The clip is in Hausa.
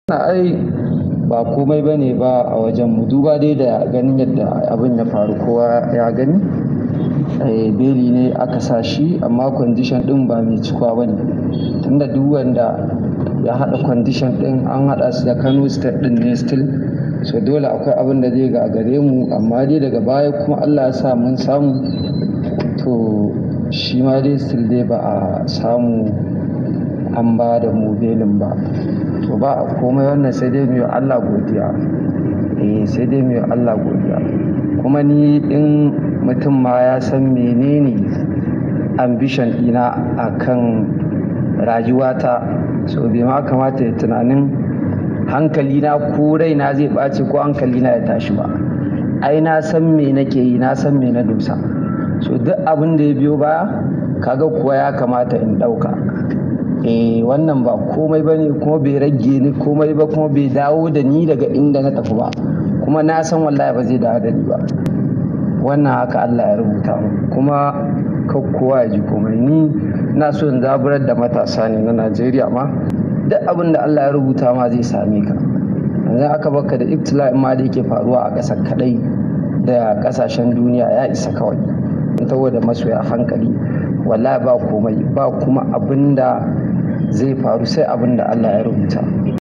Ai ba komai bane ba a wajen mu, duba dai da ganin yadda abin ya faru, kowa ya gani. Eh, beli ne aka sa shi amma condition ɗin ba mai cikuwa bane. Tunda duk wanda ya haɗa condition ɗin an haɗa su da Kano State ɗin ne still. So dole akwai abin da zai gagare mu, amma dai daga baya kuma Allah ya sa mun samu. To shi ma dai still dai ba a samu an ba da mu belin ba. To ba a komai wannan, sai dai muyi wa Allah godiya. Eh, sai dai muyi wa Allah godiya. Kuma ni in mutum ma ya san menene ambition ɗina akan rayuwata, so bai ma kamata ya tunanin hankalina ko raina zai ɓaci ko hankalina ya tashi ba. Ai na san me nake yi, na san me na dosa. So duk abin da ya biyo baya, kaga kuwa ya kamata in ɗauka. Eh, wannan ba komai bane kuma bai rage ni komai ba kuma bai dawo da ni daga inda na tafi ba. Kuma na san wallahi ba zai dawo da ni ba. Wannan haka Allah ya rubuta mun, kuma kar kowa ya ji komai. Ni ina so in zaburar da matasa ne na Najeriya ma. Duk abin da Allah ya rubuta ma zai same ka. Yanzu aka barka da ibtila'in ma da yake faruwa a ƙasar kaɗai da ƙasashen duniya ya isa kawai. Saboda masoya hankali, wallahi ba komai ba, kuma abin da zai faru sai abin da Allah ya rubuta.